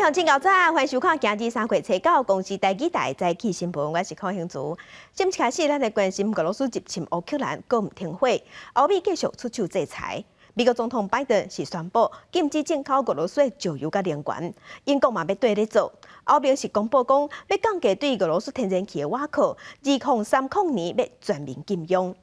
位鄉親早晨，歡迎收看今日三月初九公視台語台早起新聞，我是柯興竹。先一開始，咱來關心俄羅斯入侵烏克蘭，閣毋停火，歐美繼續出手制裁。美國總統拜登是宣布禁止進口俄羅斯的石油佮能源，英國嘛欲綴咧做。歐盟是公布講，欲降低對俄羅斯天然氣的倚靠，2030年欲全面禁用。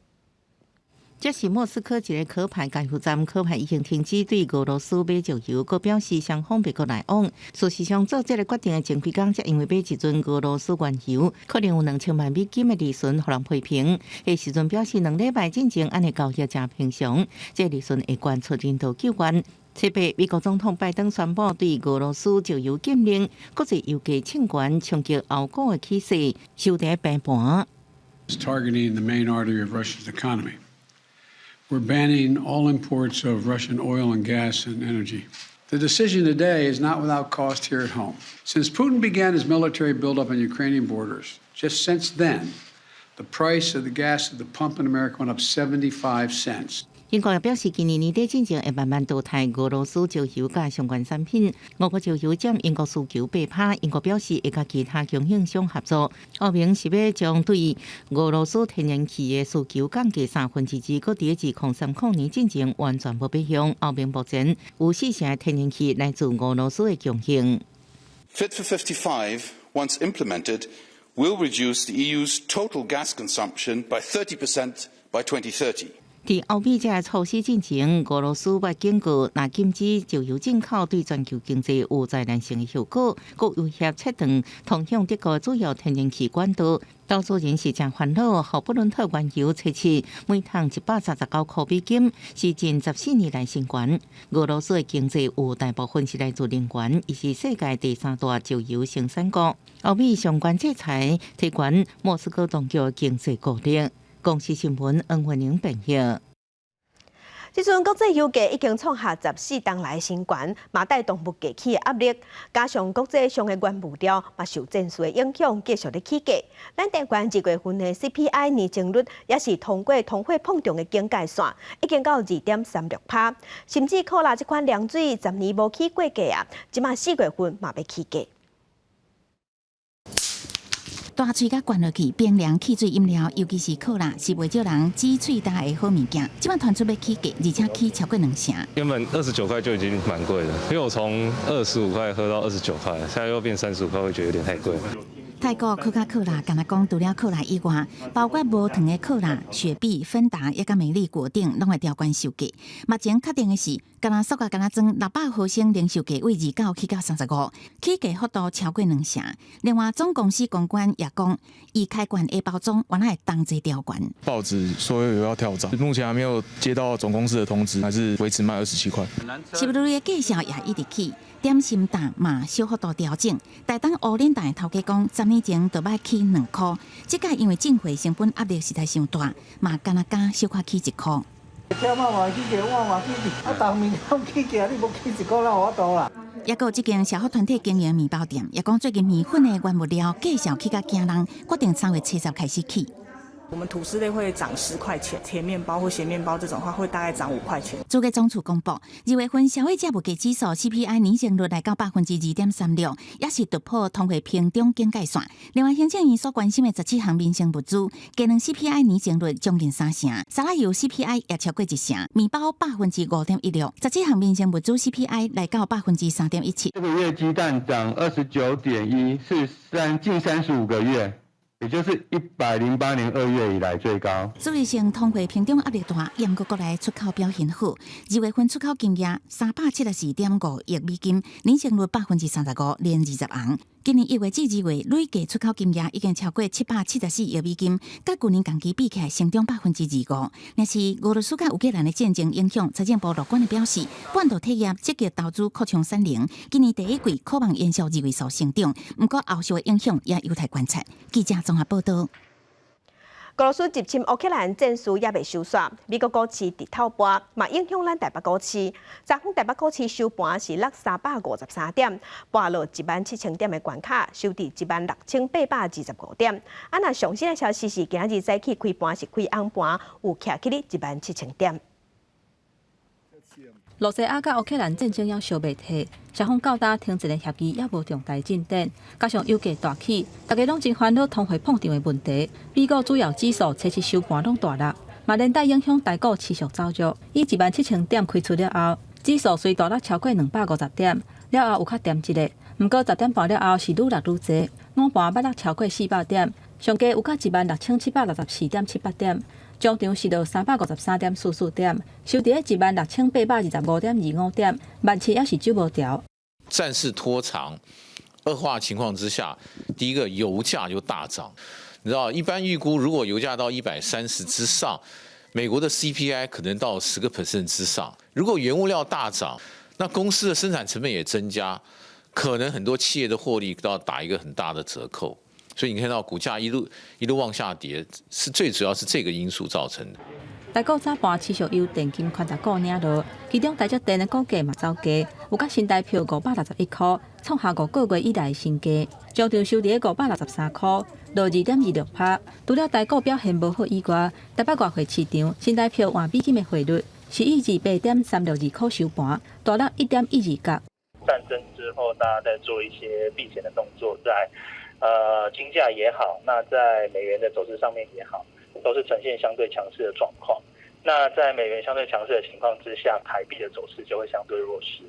這是莫斯科一個可派加油站，可派已經停止對俄羅斯買石油，閣表示雙方袂閣來往。事實上，做這個決定的前幾工，才因為買一樽俄羅斯原油，可能有2000萬美金的利潤，予人批評。彼時陣表示，2禮拜進前按呢交易誠平常，這利潤會捐出人道救援。七八，美國總統拜登宣布對俄羅斯石油禁令，國際油價衝懸，衝擊歐股的起勢，收佇平盤。 Targeting the main artery of Russia's economy. We're banning all imports of Russian oil and gas and energy. The decision today is not without cost here at home. Since Putin began his military buildup on Ukrainian borders, just since then, the price of the gas at the pump in America went up 75 cents. 英國也表示，今年年底進前會慢慢淘汰俄羅斯石油佮相關產品。俄國石油佔英國需求8%，英國表示會佮其他供應商合作。歐盟是欲將對俄羅斯天然氣的需求降低2/3，閣佇2030年進前完全無欲用。歐盟目前有四成的天然氣來自俄羅斯的供應。 Fit for 55, once implemented, will reduce the EU's total gas consumption by 30% by 2030. 佇歐美這个措施進前，俄羅斯捌警告，若禁止石油進口，對全球經濟有災難性的後果，閣威脅切斷通向德國主要天然氣管道。投資人是誠煩惱，予布倫特原油測試每桶139塊美金，是近14年來新高。俄羅斯的經濟有大部分是來自能源，伊是世界第三大石油生產國。歐美相關制裁提懸莫斯科當局經濟顧慮。公視新聞恩惠寧編譯。這陣國際油價已經創下14冬來新高，嘛帶動物價起的壓力，加上國際上的原物料嘛受戰事的影響，繼續咧起價。咱台灣2月份的 CPI 年增率也是通過通貨膨脹的警戒線，已經到2.36%，甚至可樂這款涼水10年無起過價啊，這馬4月份嘛欲起價。大喙共灌落去，冰涼汽水飲料，尤其是可樂，是袂少人止喙焦的好物件。這擺傳出欲起價，而且起超過兩成。原本29塊就已經蠻貴了，因為我從25塊喝到29塊，現在又變35塊，會覺得有點太貴。泰國可卡可樂，敢若講除了可樂以外，包括無糖的可樂、雪碧、芬達，抑佮美麗果凍，攏會調懸售價。目前確定的是，干焦塑膠罐仔裝600毫升零售價為29起到35，起價幅度超過兩成。另外，總公司公關也講，已開罐的包裝原來會同齊調懸。報紙說有要調漲，目前還沒有接到總公司的通知，還是維持賣27塊。食物類的價數也一直起，點心檔嘛小幅度調整。台東烏龍蛋的頭家講，10年前就欲起2塊，這擺因為進貨成本壓力實在傷大，嘛干焦加小可起1塊。車仔嘛起價，我嘛起價，啊，逐物件起價，你無起1塊，哪有法度啦？抑閣有這間社福團體經營麵包店，也講最近麵粉的原物料價數起較驚人，決定3月初10開始起。我們吐司類會漲10塊錢，甜麵包或鹹麵包這種話會大概漲5塊錢。主計總處公布，2月份消費者物價指數 CPI 年增率來到2.36%，也是突破通貨膨脹警戒線。另外，行政院所關心的十七項民生物資，雞卵 CPI 年增率將近3成，沙拉油 CPI 也超過1成，麵包5.16%，十七項民生物資 CPI 來到3.17%。這個月雞蛋漲29.1，是近35個月。也就是108年2月以來最高。所以性通貨膨脹壓力大，毋過國內出口表現好。2月份出口金額374.5億美金，年增率35%，連20紅。今年1月至2月累計出口金額已經超過774億美金，佮舊年同期比起來，成長25%。若是俄羅斯佮烏克蘭的戰爭影響，財政部樂觀的表示，半導體業積極投資擴充產能，今年第一季可望延續二位數成長。毋過後續的影響也有待觀察。記者綜合報道。俄羅斯入侵烏克蘭戰事猶未收煞，美國股市直透波，嘛影響咱台北股市。昨昏台北股市收盤是落353點，跋落1萬7千點的關卡，收佇16,825點。啊，若上新的消息是，今仔日早起開盤是開紅盤，有徛起咧1萬7千點。羅西亞佮烏克蘭戰爭猶燒袂退，雙方到今停戰的協議猶無重大進展，加上油價大起，大家攏真煩惱通貨膨脹的問題。美國主要指數初七收盤攏大落，嘛連帶影響台股持續走弱。以17,000點開出了後，指數雖大落超過250點，了後有較恬一下，毋過10點半了後是愈落愈濟，午盤捌落超過400點，上低有到16,764.78點。終場是落353.44點，收佇咧16,825.25點，萬七猶是守無牢。戰事拖長、惡化情況之下，第一個油價就大漲。你知道，一般預估如果油價到130之上，美國的 CPI 可能到10個 percent 之上。如果原物料大漲，那公司的生產成本也增加，可能很多企業的獲利都要打一個很大的折扣。所以你看到股價一路一路往下跌，是最主要是這個因素造成的。台股早盤持續由電金權值股領落，其中台積電的股價嘛走低，有佮新台票561塊，創下5個月以來的新低，終場收佇563塊，落2.26%。除了台股表現無好以外，台北外匯市場新台票換美金的匯率是以28.362塊收盤，大落1.12角。戰爭之後，大家在做一些避險的動作，在金價也好，那在美元的走勢上面也好，都是呈現相對強勢的狀況。那在美元相對強勢的情況之下，台幣的走勢就會相對弱勢。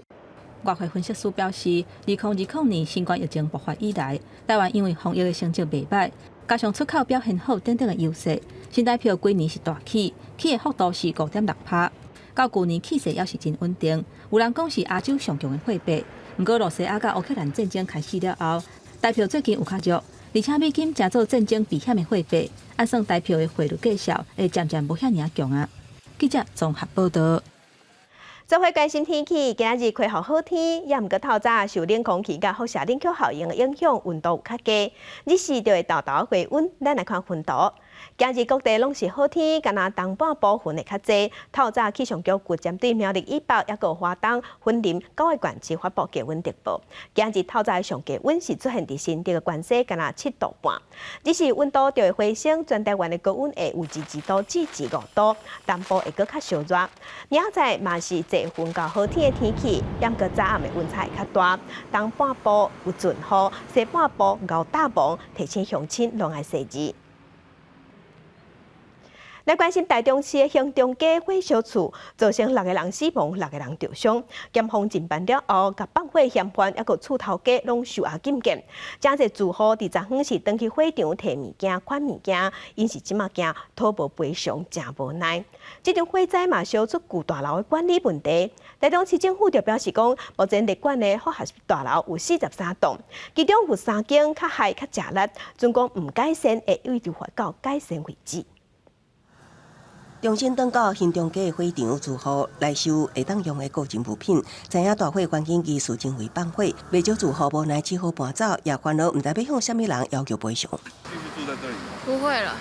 外匯分析師表示，2020年新冠疫情爆發以來，台灣因為防疫的成績袂䆀，加上出口表現好等等的優勢，新台票規年是大起，起的幅度是5.6%。到舊年氣勢猶是真穩定，有人講是亞洲上強的貨幣。毋過羅西亞佮烏克蘭戰爭開始了後，台票最近有較弱，而且美金成做戰爭避險的貨幣，按算台票的匯率價數會漸漸無遐爾強啊。記者綜合報道。做伙關心天氣，今仔日開予好天，也毋過透早受冷空氣佮輻射冷卻效應的影響，溫度有較低，日時就會沓沓回溫。咱來看雲圖。今日各地攏是好天，干焦東半部雲會較濟。透早氣象局有針對苗栗以北，抑閣花東、雲林九個縣市發布低溫特報。今日透早的上低溫是出現佇新竹的關西，干焦7度半。日時溫度就會回升，全台灣的高溫會有22度至25度，東部會閣較燒熱。明仔載嘛是濟雲佮好天的天氣，毋過早暗的溫差會較大。東半部有陣雨，西半部𠢕搭霧，提醒鄉親攏愛細膩。來關心台中市的興中街火燒厝，造成六個人死亡，六個人著傷。檢方偵辦了後，共放火嫌犯抑閣厝頭家攏收押禁見。誠濟住戶佇昨昏是轉去火場提物件、款物件，𪜶是這馬驚討無賠償，誠無奈。這場火災嘛燒出舊大樓的管理問題。台中市政府就表示講，目前列管的複合大樓有43棟，其中有三間較害較食力，準講毋改善會一直罰到改善為止。重新轉到興中街的火場住戶來收會當用的個人物品，知影大火原因疑似人為放火，袂少住戶無奈只好搬走，也煩惱毋知欲向啥物人要求賠償。繼續住在這裡嗎？不會了。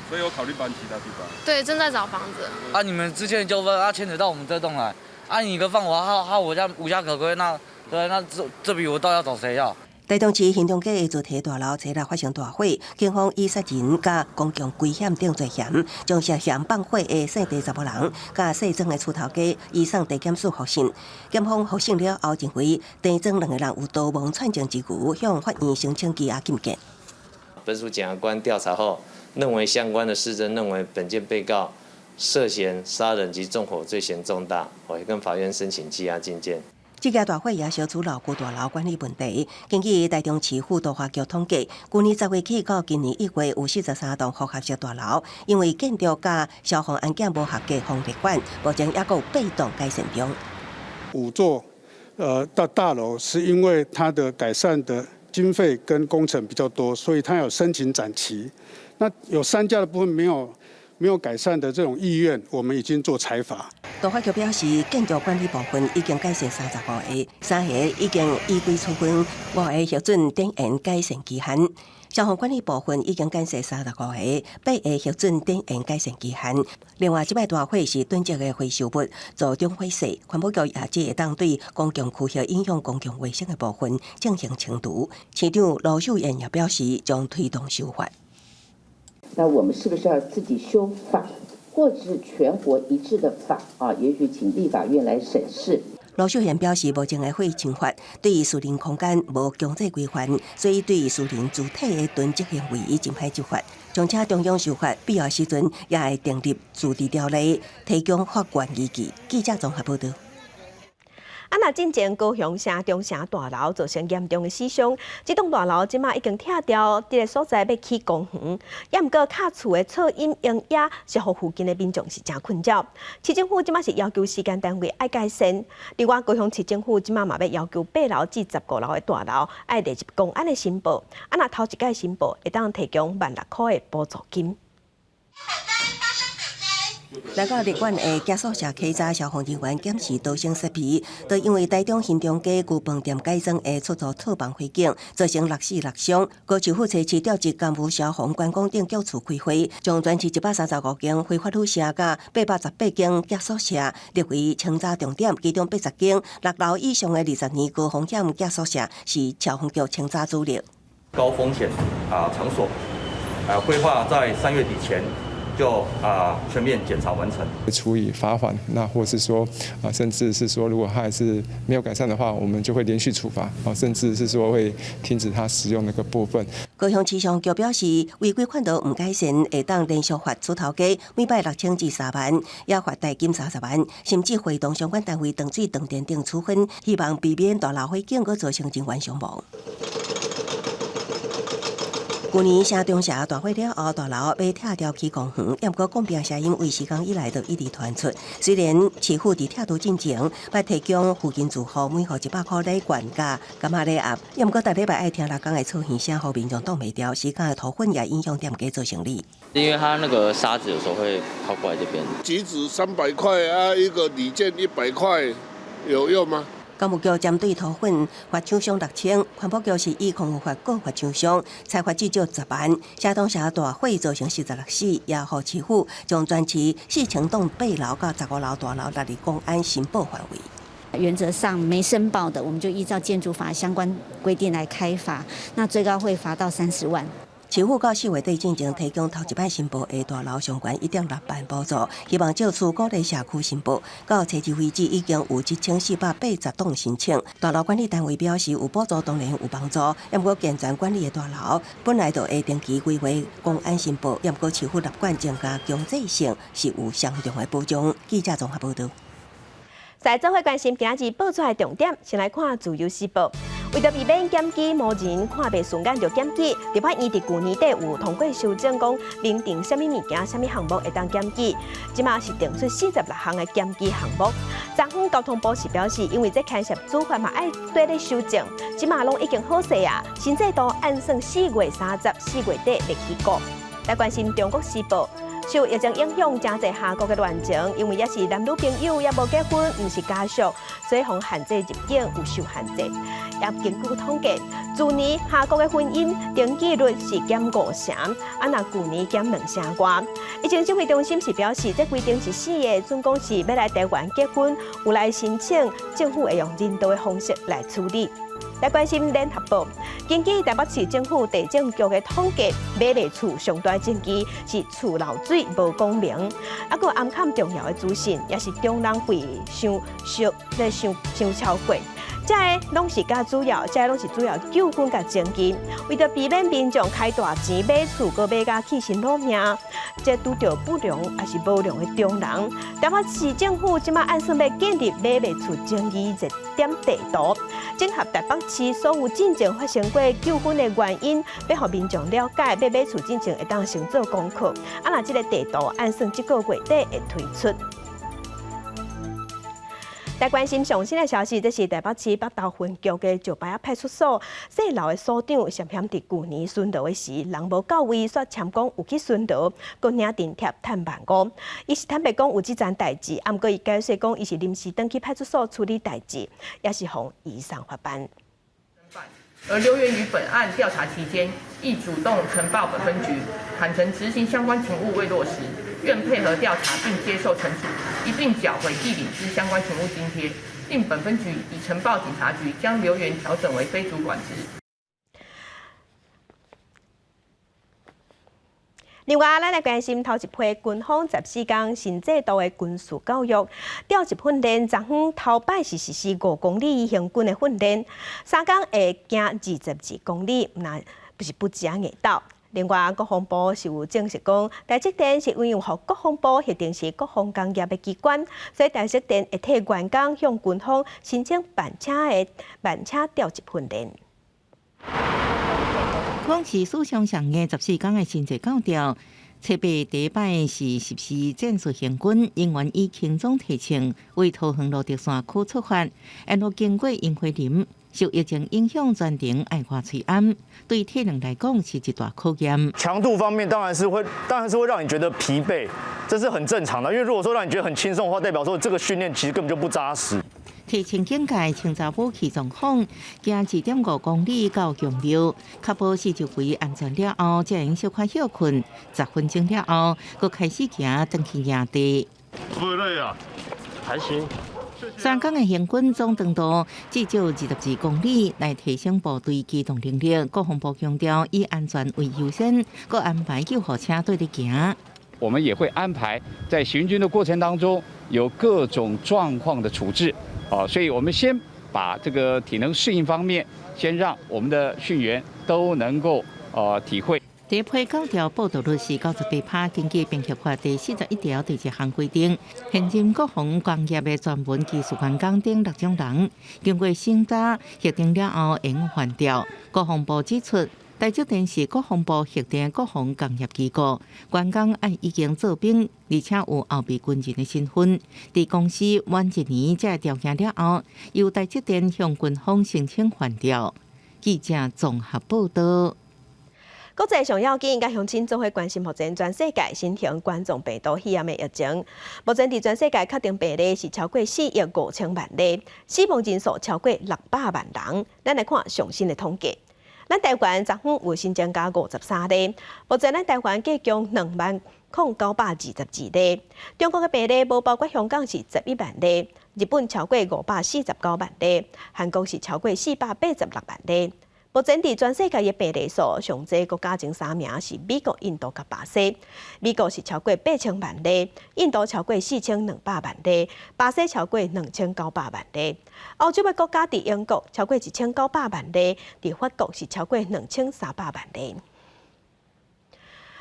所以有考慮搬其他地方。對，正在找房子。啊，你們之前糾紛啊，牽扯到我們這棟來，啊，你個放火，害我家無家可歸，那對，那這筆我到底要找誰要？台中市興中街的主體大樓，昨日發生大火，警方以殺人佮公共危險等罪嫌，將涉嫌放火的姓鄭查某人佮姓莊的厝頭家移送地檢署複審。檢方複審了後，認為鄭莊兩個人有逃亡竄證之虞，向法院申請羈押禁見。本署檢察官調查後，認為相關的事證認為本件被告涉嫌殺人及縱火罪嫌重大，我會跟法院申請羈押禁見。這件大火也燒出老舊大樓管理問題。根據台中市府都發局統計，舊年10月起到今年1月，有43棟複合式大樓，因為建築佮消防安檢無合格，予列管，目前猶閣有八棟改善中。五座的大樓是因為它的改善的經費跟工程比較多，所以它有申請展期。那有三家的部分沒有改善的這種意願，我們已經做裁罰。都發局表示，建築管理部分已經改善35個，三個已經依規處分，五個核准展延改善期限。消防管理部分已經改善35個，八個核准展延改善期限。另外，這擺大火是囤積的回收物造成火勢，環保局也只會當對公共區域影響公共衛生的部分進行清除。市長盧秀燕也表示，將推動修法。那我們是不是要自己修法？或者是全國一致的法啊，也許請立法院來審視。盧秀燕表示，目前的火警法對於私人空間無強制規範，所以對於私人主體的囤積行為已經歹執法。將請中央修法，必要時陣也會訂立自治條例，提供法源依據。記者綜合報道。啊！若進前高雄城中城大樓造成嚴重的死傷，這棟大樓這馬已經拆掉，這个所在欲起公園。也毋過敲厝的噪音煙煙是予附近的民眾是誠困擾。市政府這馬是要求時間單位愛改善。另外，高雄市政府這馬嘛欲要求8樓至15樓的大樓愛列入工安的申報。啊，若頭一擺申報會當提供1.6萬塊的補助金。來到立管的寄宿舍稽查消防人員檢視逃生設備，都因為台中興中街舊飯店改裝的出租套房火警，造成六死六傷。高市府初市調集幹部消防關公等局處開會，將全市135間非法旅社佮818間寄宿舍列為清查重點，其中80間6樓以上的20年高風險寄宿舍是消防局清查主力。高風險啊場所，啊規劃在3月底前，就啊全面檢查完成，處以罰鍰，那或是說啊，甚至是說，如果他還是沒有改善的話，我們就會連續處罰啊，甚至是說會停止他使用那個部分。高雄市消防局表示，違規管道毋改善，會當連續罰出頭家，每擺6000至3萬，也罰代金30萬，甚至會同相關單位斷水斷電等處分，希望避免大樓火警閣造成人員傷亡。舊年城中城大火了後，大樓欲拆掉起公園，毋過講變聲音為時間以來就一直傳出。雖然市府佇拆除進前，捌提供附近住戶每戶100箍禮券佮柑仔禮盒，毋過逐禮拜愛聽六工的噪音聲，予民眾擋袂牢，時間的塗粉也影響店家做生意。因為它那個沙子有時候會飄過來這邊。橘子300塊啊，一個禮券100塊，有用嗎？工務局針對塗粉罰廠商6000，環保局是以空污法閣罰廠商，裁罰至少10萬。城中城大火造成46死，也予市府將全市4000棟8樓到15樓大樓納入工安申報範圍。原則上沒申報的，我們就依照建築法相關規定來開罰，那最高會罰到30萬。市府到4月底進前提供頭一擺申報的大樓上懸1.6萬補助，希望藉此鼓勵社區申報。到初日為止，已經有1480棟申請。大樓管理單位表示，有補助當然有幫助，毋過健全管理的大樓本來就會定期規劃工安申報，毋過市府立管增加強制性是有相當的保障。記者綜合報道。在做伙關心今仔日報紙的重點，先來看《自由時報》。為著避免檢舉某人看袂順眼就檢舉，立法院佇舊年底有通過修正，講明定啥物物件、啥物項目會當檢舉。這馬是定出46項的檢舉項目。昨昏交通部是表示，因為這牽涉主法嘛愛綴咧修正，這馬攏已經好勢啊。新制度按算4月30、4月底欲起鼓。來關心《中國時報》。受疫情影響，誠濟韓國的戀情，因為猶是男女朋友，猶無結婚，毋是家屬，所以予限制入境有受限制。也根據統計，去年韓國的婚姻登記率是減5成，啊若舊年減2成外。疫情指揮中心是表示，這規定是死的，準講是欲來台灣結婚，有來申請，政府會用人道的方式來處理。來關心聯合報，根據台北市政府地政局的統計，買賣厝上大爭議是厝漏水無講明，啊，閣暗崁重要的資訊，也是中人費傷傷咧傷傷超過。這个攏是較主要，這个攏是主要糾紛佮爭議。為著避免民眾開大錢買厝，閣買甲去身老命，這拄著不良抑是無良的中人。台北市政府這馬按算欲建立買賣厝爭議熱點地圖，整合台北市所有進前發生過糾紛的原因，欲予民眾了解，欲買厝進前會當先做功課。啊，若這个地圖按算這個月底會推出。來關心上新的消息，這是台北市北投分局的石牌仔派出所細樓的所長涉嫌佇舊年巡邏的時，人無到位，煞簽講有去巡邏，閣領津貼趁1.5萬。伊是坦白講有這層代誌，啊，毋過伊解釋講，伊是臨時轉去派出所處理代誌，也是予移送法辦。而劉員於本案調查期間，亦主動呈報本分局，坦承執行相關勤務未落實，願配合調查並接受懲處，一併繳回遞領之相關勤務津貼。另本分局已呈報警察局，將劉員調整為非主管職。另外，咱來關心頭一批軍方14工新制度的軍事教育調集訓練，昨昏頭擺是實施5公里行軍的訓練，3工會行22公里，若不是不止硬鬥。另外，國防部是有證實講，台積電是運用予國防部核定是國防工業的機關，所以台積電會替員工向軍方申請慢車調集訓練。講是史上上硬14工的新制教調，初八第一擺是實施戰術行軍，人員以輕裝提槍，為桃園蘆竹山區出發，沿路經過櫻花林，受疫情影響，全程愛掛喙罨，對體能來講是一大考驗。強度方面當然是會讓你覺得疲憊，這是很正常的。因為如果說讓你覺得很輕鬆的話，代表說這個訓練其實根本就不扎實。提前警戒，清查武器狀況，行2.5公里到宮廟，確保四周圍安全了後，才會小可歇睏。10分鐘了後，閣開始行轉去營地。會不會累啊？還行。3工的行軍總長度至少22公里，來提升部隊機動能力。國防部強調，以安全為優先，閣安排救護車綴咧行。我們也會安排在行軍的過程當中有各種狀況的處置。哦，所以我們先把這個體能適應方面，先讓我們的訓員都能夠體會。第一批教調報到率是98%，根據兵役法第41條第一項規定，現任國防工業的專門技術員工等六種人，經過審查核定了後，會用緩調。國防部指出，台積電是國防部核定國防工業機構，員工愛已經做兵，而且有後備軍人的身份。佇公司滿一年這個條件了後，由台積電向軍方申請緩調。記者綜合報道。國際上要緊，佮鄉親總會關心目前全世界新型冠狀病毒肺炎的疫情。目前佇全世界確定病例是超過4億5千萬例，死亡人數超過600萬人。咱來看上新的統計，咱台灣昨昏有新增加53例，目前咱台灣計共20,922例。中國的病例無包括香港是11萬例，日本超過549萬例，韓國是超過486萬例。目前佇全世界的病例數，上濟國家前三名是美國、印度佮巴西。美國是超過8000萬例，印度超過4200萬例，巴西超過2900萬例。歐洲的國家佇英國超過1900萬例，佇法國是超過2300萬例。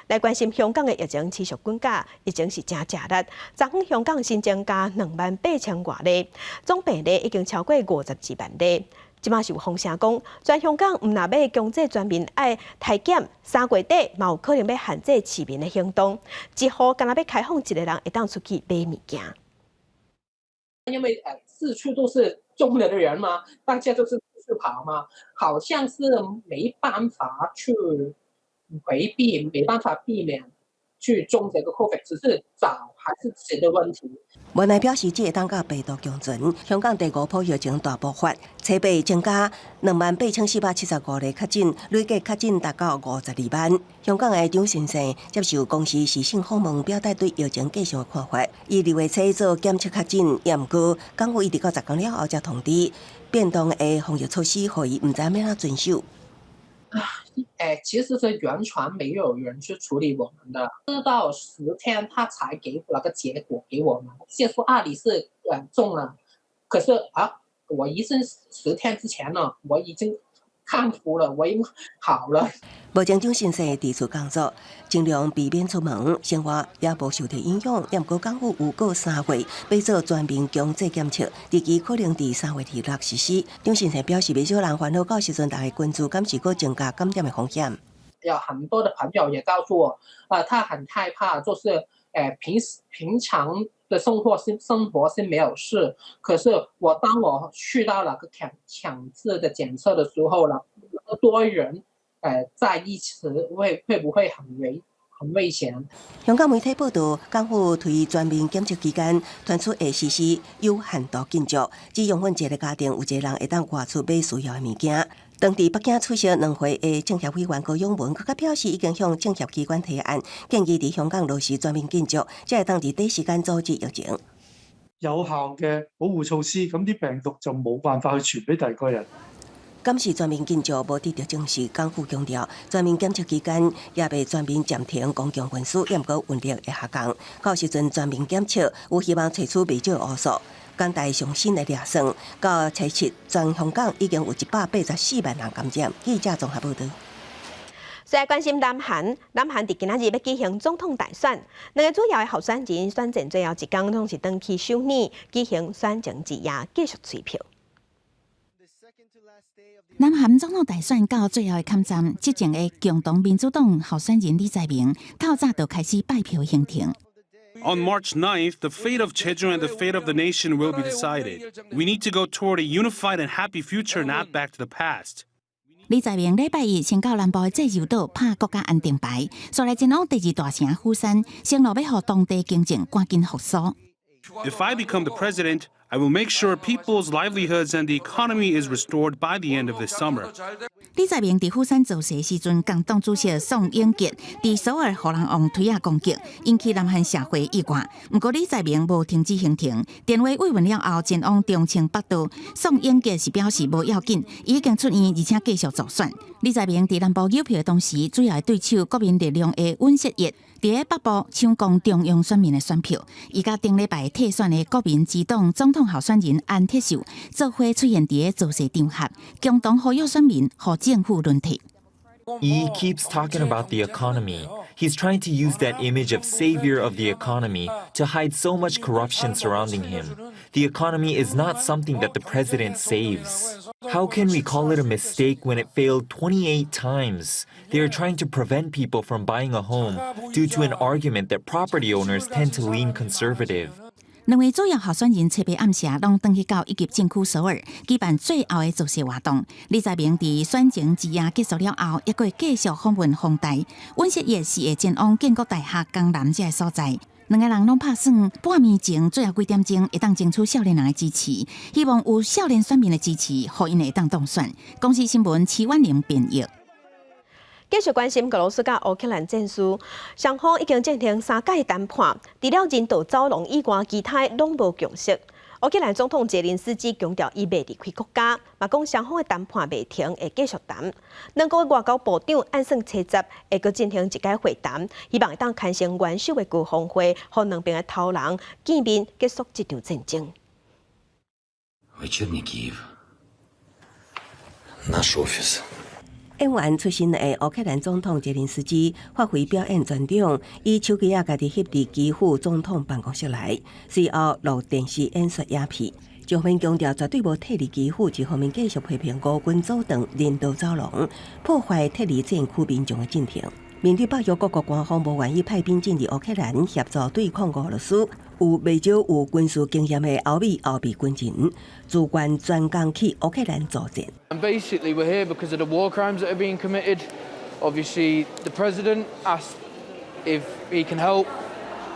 來關心香港的疫情持續滾加，疫情是誠食力。昨昏香港新增加2萬8千外例，總病例已經超過52萬例。這馬是有風聲講，全香港毋但欲強制全民愛篩檢，3月底嘛有可能欲限制市民的行動，一戶干焦欲開放一個人會當出去買物件。因為四處都是中了的人嘛，大家都是四處跑嘛，好像是沒辦法去迴避，沒辦法避免去中這個 COVID，只是早還是遲的問題。無奈表示，這會當佮病毒共存。香港第五波疫情大爆發，初八增加28,475例確診，累計確診達到52萬。香港的張先生接受公視時事訪問，表達對疫情繼續的看法。伊2月初做檢測確診，也毋過港府一直到10工了後才通知變動的防疫措施，予伊毋知欲按怎遵守。誒，其實是完全沒有人去處理我們的，直到10天他才給那個結果給我們。先說啊，你是中了，可是啊，我醫生10天之前呢，我已經康復了，我已經好了。目前張先生佇厝工作，盡量避免出門，生活也無受到影響。也毋過港府預告3月欲做全民強制檢測，預計可能佇3月26實施。張先生表示，袂少人煩惱到時陣，大家關注敢是閣增加感染的風險。有很多的朋友也告訴我，啊，他很害怕，就是平時平常的生活是沒有事，可是我當我去到那個強制的檢測的時候呢，那麼多人在一起，會不會很危險？香港媒體報道，港府推全民檢測期間，傳出會實施有限度禁足，只容許一個家庭有一個人會當外出買需要的物件。當佇北京出席兩會的政協委員高永文，閣較表示已經向政協機關提案，建議佇香港落實全面禁足，才會當佇短時間阻止疫情。有效嘅保護措施，咁啲病毒就冇辦法去傳俾第二個人。監視全面禁足無得到證實，港府強調全面檢測期間也袂全面暫停公共運輸，毋過運力會下降。到時陣全面檢測有希望揣出袂少烏數。港大上新的驗算，到初七全香港已經有184萬人感染。記者綜合報導。再來關心南韓，南韓佇今仔日欲舉行總統大選，兩个主要的候選人選戰最後一工，攏是轉去首爾舉行選前之夜，繼續催票。南韓總統大選到最後的坎站，執政的共同民主黨候選人李在明，透早就開始拜票行程。 On March 9th, the fate of Jeju and the fate of the nation will be decided. We need to go toward a unified and happy future, not back to the past. 李在明禮拜一先到南部的濟州島拍國家安定牌，煞來前往第二大城釜山，承諾欲予當地經濟趕緊復甦。 If I become the president, I will make sure people's livelihoods and the economy is restored by the end of this summer. 李在明佇釜山造勢時陣，共黨主席宋永傑佇首爾予人用推仔攻擊，引起南韓社會意外。毋過李在明無停止行程，電話慰問了後，前往忠清北道。宋永傑是表示無要緊，已經出院，而且繼續助選。李在明佇南部蟯票的同時，主要的對手國民力量的尹錫悅佇北部搶攻中庸選民的選票。伊佮頂禮拜退選的國民之黨總統候選人安鐵秀做伙出現佇造勢場合，共同呼籲選民予政府輪替。 Lee keeps talking about the economy. He's trying to use that image of savior of the economy to hide so much corruption surrounding him. The economy is not something that the president saves. How can we call it a mistake when it failed 28 times? They are trying to prevent people from buying a home due to an argument that property owners tend to lean conservative. 兩位主要候選人初八暗時攏轉去到一級戰區首爾舉辦最後的造勢活動。李在明佇選前之夜結束了後，猶閣會繼續訪問弘大。尹錫悅是會前往建國大學江南這个所在。兩个人攏拍算半暝前最後幾點鐘會當爭取少年人的支持，希望有少年選民的支持，予𪜶會當當選。公視新聞齊婉玲編譯。繼續關心俄羅斯佮烏克蘭戰事，雙方已經進行三擺談判，除了人道走廊以外，其他攏無共識。烏克蘭總統澤連斯基強調，伊袂離開國家，嘛講雙方的談判袂停，會繼續談。兩國外交部長按算初十會閣進行一擺會談，希望會當牽成元首的高峰會，予兩邊的頭人見面結束這場戰爭。 Вечірній Київ. Наш офіс. 演員出身的烏克蘭總統澤連斯基發揮表演專長，以手機仔家己翕佇基輔總統辦公室內，隨後錄電視演說影片。一方面強調絕對無撤離基輔，一方面繼續批評俄軍阻斷人道走廊，破壞撤離戰區民眾的進程。面對北約各國官方無願意派兵進入烏克蘭協助對抗俄羅斯，有袂少有軍事經驗的歐美後備軍人，自願專工去烏克蘭助戰。 And basically, we're here because of the war crimes that are being committed. Obviously, the president asked if he can help,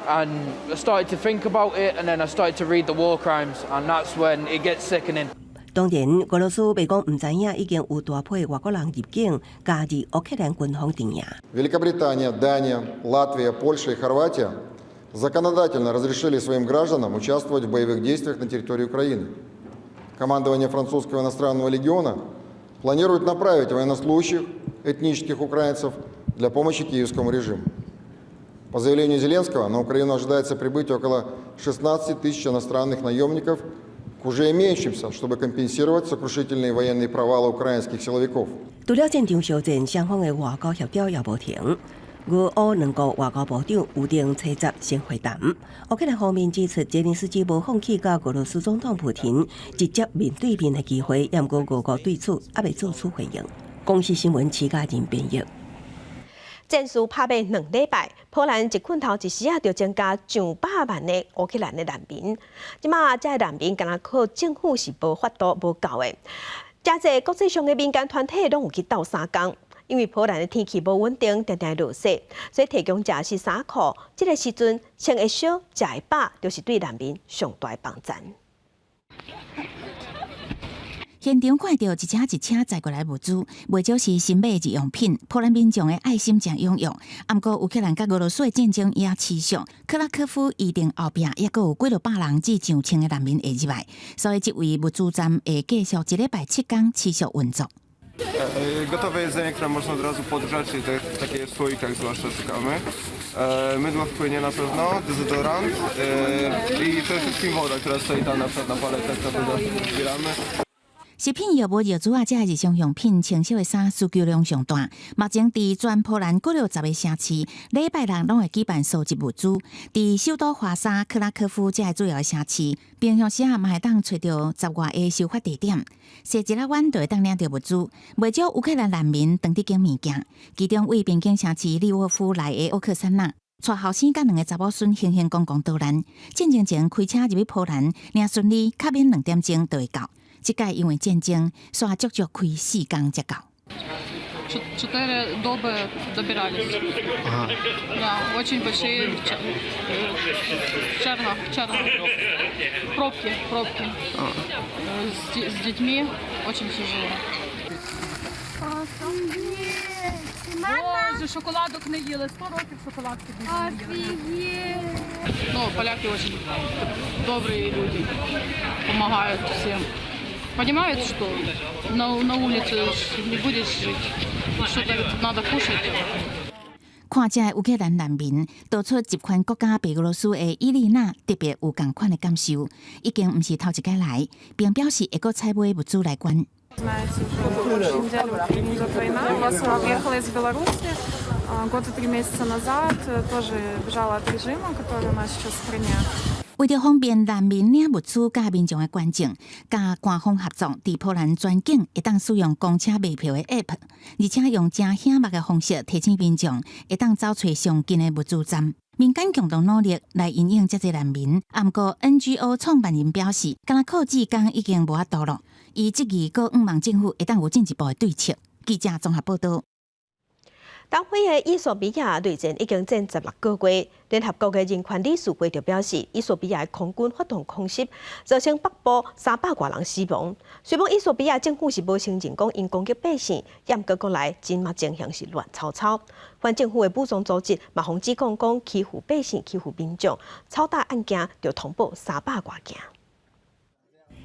and I started to think about it, and then I started to read the war crimes, and that's when it gets sickening. 當然，俄羅斯袂講毋知影已經有大批外國人入境加入烏克蘭軍方陣營。 Великобритания, Дания, Латвия, Польша и Хорватия законодательно разрешили своим гражданам участвовать в боевых действиях на территории Украины. Командование французского иностранного легиона планирует направить военнослужащих, этнических украинцев, для помощи киевскому режиму. По заявлению Зеленского, на Украину ожидается прибытие около 16 тысяч иностранных наемников к уже имеющимся, чтобы компенсировать сокрушительные военные провалы украинских силовиков. 除了戰場相戰，雙方的外交協調也無停。俄烏兩國外交部長預定初十先會談。烏克蘭方面指出，澤連斯基無放棄佮俄羅斯總統普廷直接面對面的機會，毋過俄國對此猶未做出回應。公視新聞齊家仁編譯。戰事拍欲2禮拜，波蘭一困頭一時仔就增加上百萬的烏克蘭的難民。這馬這个難民敢若靠政府是無法度無夠的，誠濟國際上的民間團體攏有去鬥相共。因為波蘭的天氣無穩定，定定落雪，所以提供食食衫褲。這个時陣穿會燒、食會飽，就是對難民上大的幫贊。現場看著一車一車載過來物資，袂少是新買的日用品。波蘭民眾的愛心誠踴躍。毋過烏克蘭佮俄羅斯的戰爭也持續，克拉科夫預定後壁猶閣有幾落百人至上千个難民會入來，所以這位物資站會繼續一禮拜7工持續運作。 Gotowe jedzenie, które można od razu podgrzać, czyli te, takie w słoikach zwłaszcza szukamy. Mydło w płynie na pewno, dezodorant i przede wszystkim woda, która stoi tam na przykład na paletach, to zawsze zbieramy. 食品、藥物、藥紙啊，這日常用品、穿小的衫需求量上大。目前佇全波蘭幾落10个城市，禮拜六攏會舉辦收集物資。佇首都華沙、克拉科夫這个主要的城市，平常時啊嘛會當揣著10外个收發地點，踅一下彎就會當領著物資。袂少烏克蘭難民當佇揀物件，其中為邊境城市利沃夫來的奧克珊娜，帶後生佮兩个查某孫興興公公逃難，戰爭前開車入去波蘭，爾順利較免2點鐘就會到。這擺因為戰爭，煞足足開4工才到。 4 доби добирались. Да, очень большие черга, черга. Пробки, пробки. С детьми очень тяжело. Боже, шоколадок не їли. 100 років шоколадки не їли. Ну, поляки очень добрые люди, помогают всем. Понимают, что на улице ж не будешь жить, что-то ведь надо кушать. 看這烏克蘭難民，逃出集權國家白俄羅斯的伊麗娜特別有仝款的感受，已經毋是頭一擺來，並表示會閣採買物資來捐。 Знаете, уже больше недели в Украине идет война. Я сама приехала из Беларуси года 3 месяца назад, тоже бежала от режима, который у нас сейчас в стране. 為著方便難民領物資佮民眾的捐贈，佮官方合作，佇波蘭全境會當使用公車賣票的 App，而且用誠顯目的方式提醒民眾會當走揣上近的物資站。民間共同努力來因應這濟難民。毋過 NGO 創辦人表示，敢若靠志工已經無法度囉。伊質疑閣向望政府會當有進一步的對策。記者綜合報導。東非的衣索比亞內戰已經戰16個月，聯合國的人權理事會就表示，衣索比亞的空軍發動空襲，造成北部300外人死亡。雖然衣索比亞政府是無承認講𪜶攻擊百姓，毋過國內真嘛情形是亂糟糟。反政府的武裝組織嘛，予指控講欺負百姓、欺負民眾，炒大案件就通報300外件。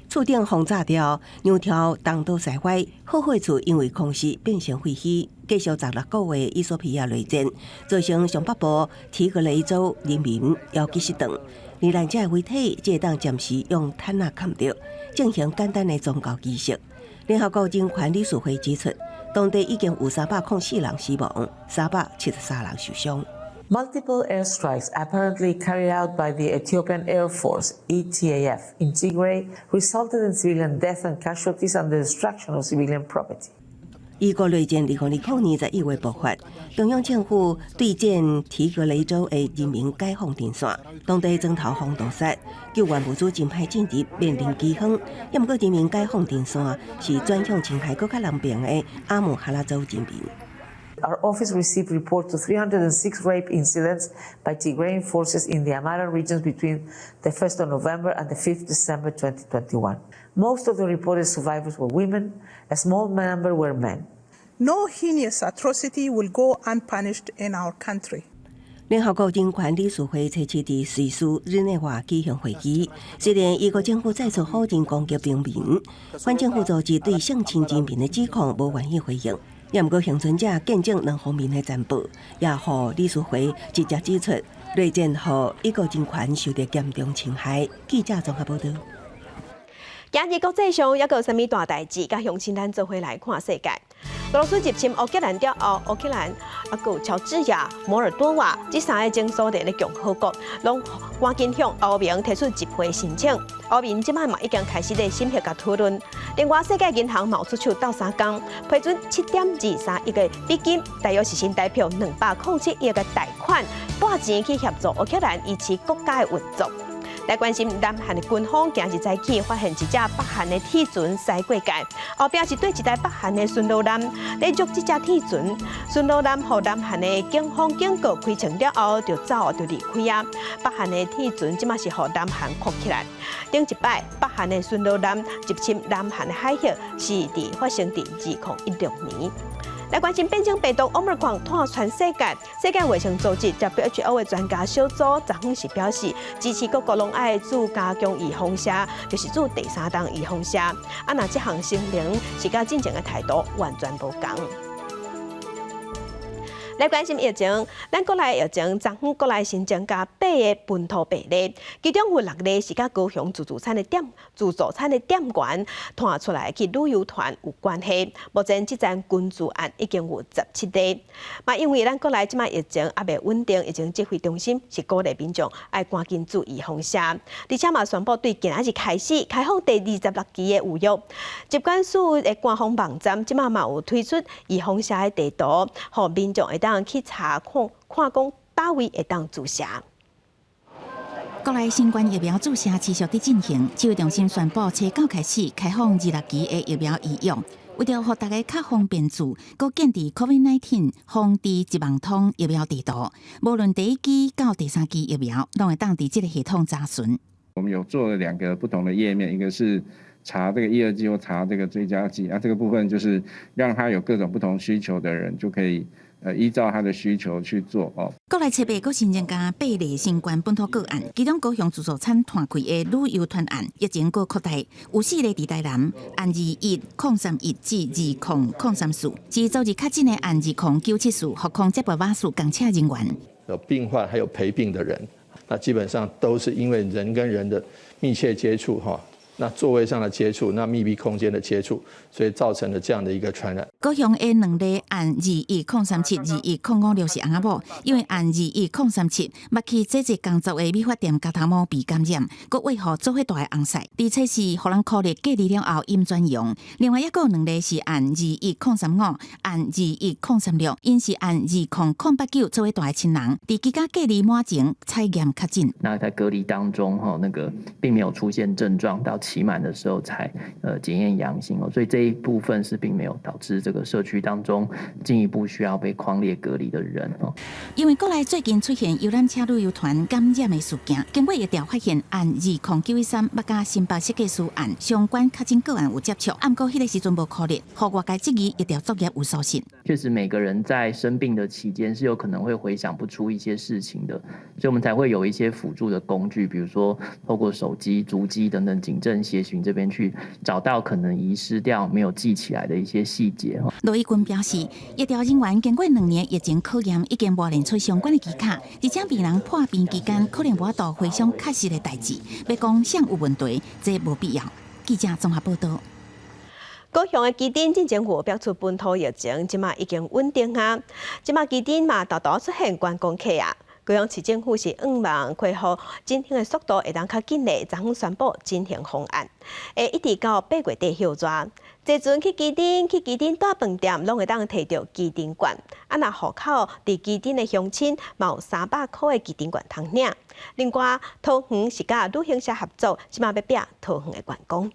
厝頂轟炸掉，兩條東倒西歪，好貨厝因為空襲變成廢墟。繼續16個月衣索比亞內戰，造成上北部提格雷州人民枵飢失頓，罹難者的遺體只會當暫時用毯仔蓋著，進行簡單的宗教儀式。聯合國人權理事會指出，當地已經有304人死亡，373人受傷。 Multiple airstrikes apparently carried out by the Ethiopian Air Force (ETAF) in Tigray resulted in civilian death and casualties and the destruction of civilian property. 伊國內戰2020年11月爆發，中央政府對戰提格雷州的人民解放陣線，當地磚頭予屠殺，救援物資真歹進入，面臨饑荒。毋過人民解放陣線是轉向侵害閣較南邊的阿姆哈拉州人民。 Our office received reports of 306 rape incidents by Tigrayan forces in the Amhara regions between the 1st of November and the 5th December 2021. Most of the reported survivors were women, a small number were men. No heinous atrocity will go unpunished in our country. 聯合國人權理事會星期佇瑞士日內瓦舉行會議，雖然伊國政府再次否認攻擊平民，反政府組織對性侵人民的指控無願意回應。毋過倖存者見證兩方面的戰報，也予理事會直接指出，內戰予伊國人權受著嚴重侵害。記者綜合報導。今日國際上猶閣有啥物大代誌？佮鄉親咱做伙來看世界。俄羅斯入侵烏克蘭了後，烏克蘭啊，閣有喬治亞、摩爾多瓦這三个前蘇聯的共和國，攏趕緊向歐盟提出入會申請。歐盟這擺嘛已經開始咧審核佮討論。另外，世界銀行嘛出手鬥相共，批准7.23億个美金，大約是新台幣207億个貸款，撥錢去協助烏克蘭維持國家的運作。來關心南韓的軍方今日早起發現一隻北韓的鐵船駛過界，後壁是綴一台北韓的巡邏艦，咧捉這隻鐵船，巡邏艦予南韓的警方警告開槍了後，就走就離開啊。北韓的鐵船這馬是予南韓扣起來。頂一擺，北韓的巡邏艦入侵南韓的海域是佇發生佇2016年。來關心變種病毒 Omicron 湠全世界，世界衛生組織 WHO 的專家小組昨昏是表示，支持各國攏愛注加強預防射，就是注第三針預防射。啊，若這項聲明是佮進前的態度完全無仝。來關心疫情，咱國內疫情，昨昏國內新增加八个本土病例，其中有六例是佮高雄自助餐的店員傳出來去旅遊團有關係。目前這樁群聚案已經有17例。嘛，因為咱國內這擺疫情猶未穩定，疫情指揮中心是鼓勵民眾愛趕緊注預防射，而且嘛宣布對今仔日開始開放第26期的預約。疾管署的官方網站這擺嘛有推出預防射的地圖，予民眾會當去查看，看講佗位會當注射。國內新冠疫苗注射持續佇進行，指揮中心宣布，初九開始開放26期的疫苗預約，為著予大家較方便注，閣建置 COVID-19 防治一網通疫苗地圖，無論第一劑到第三劑疫苗，攏會當佇這个系統查詢。我們有做了兩個不同的頁面，一個是查這個一二劑或查這個追加劑，啊，這個部分就是讓他有各種不同需求的人就可以依照他的需求去做哦。國內初八閣新增加八例新冠本土個案，其中高雄自助餐團開的旅遊團案疫情閣擴大，有四例佇台南，案21031至20034，是昨日確診的案200974，予空接白馬士共車人員。有病患還有陪病的人，那基本上都是因為人跟人的密切接觸哈。那座位上的接觸，那密閉空間的接觸，所以造成了這樣的一個傳染。高雄的兩例案21037、21056是翁仔某，因為案21037捌去這個工作的美髮店鉸頭毛被感染，閣餵予做伙大的翁婿，而且是予人箍咧隔離了後陰轉陽。另外一個兩例是案21035、案21036，𪜶是案20089做伙大的親人，佇居家隔離滿前採驗確診。那在隔離當中，哈，那個並沒有出現症狀到期滿的時候才檢驗陽性哦，所以這一部分是並沒有導致這個社區當中進一步需要被匡列隔離的人哦。因為國內最近出現遊覽車旅遊團感染的事件，經過疫調發現，案20913捌佮新北設計師案相關確診個案有接觸，毋過彼个時陣無確認，予外界質疑疫調作業有疏失。確實，每個人在生病的期間是有可能會回想不出一些事情的，所以我們才會有一些輔助的工具，比如說透過手機、足跡等等警政協尋這邊去找到可能遺失掉、沒有記起來的一些細節。羅一鈞表示，疫調人員經過2年疫情考驗，已經磨練出相關的技巧，而且病人破病期間可能無法度回想確實的代誌，欲講誰有問題，這無必要。記者綜合報道。高雄的旗津進前有爆出本土疫情，這馬已經穩定啊。這馬旗津嘛，沓沓出現觀光客啊。高雄市政府是向望恢復振興的速度會當較緊咧，昨昏宣布振興方案，會一直到8月底歇熱。坐船去旗津，去旗津大飯店，攏會當提著旗津券。啊，若戶口佇旗津的鄉親，嘛有300箍的旗津券通領。另外，桃園是佮旅行社合作，這馬欲拼桃園的觀光。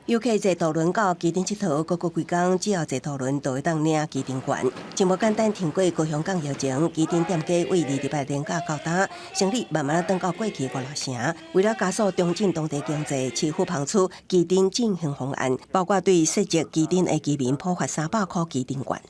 遊客坐渡輪到旗津𨑨迌，閣過幾工，只要坐渡輪就會當領旗津券。真無簡單，挺過高雄港疫情，旗津店家為28連假到今，生意慢慢轉到過去五六成。為了加速重振當地經濟，市府拋出旗津振興方案，包括對設籍旗津的居民普發300箍旗津券。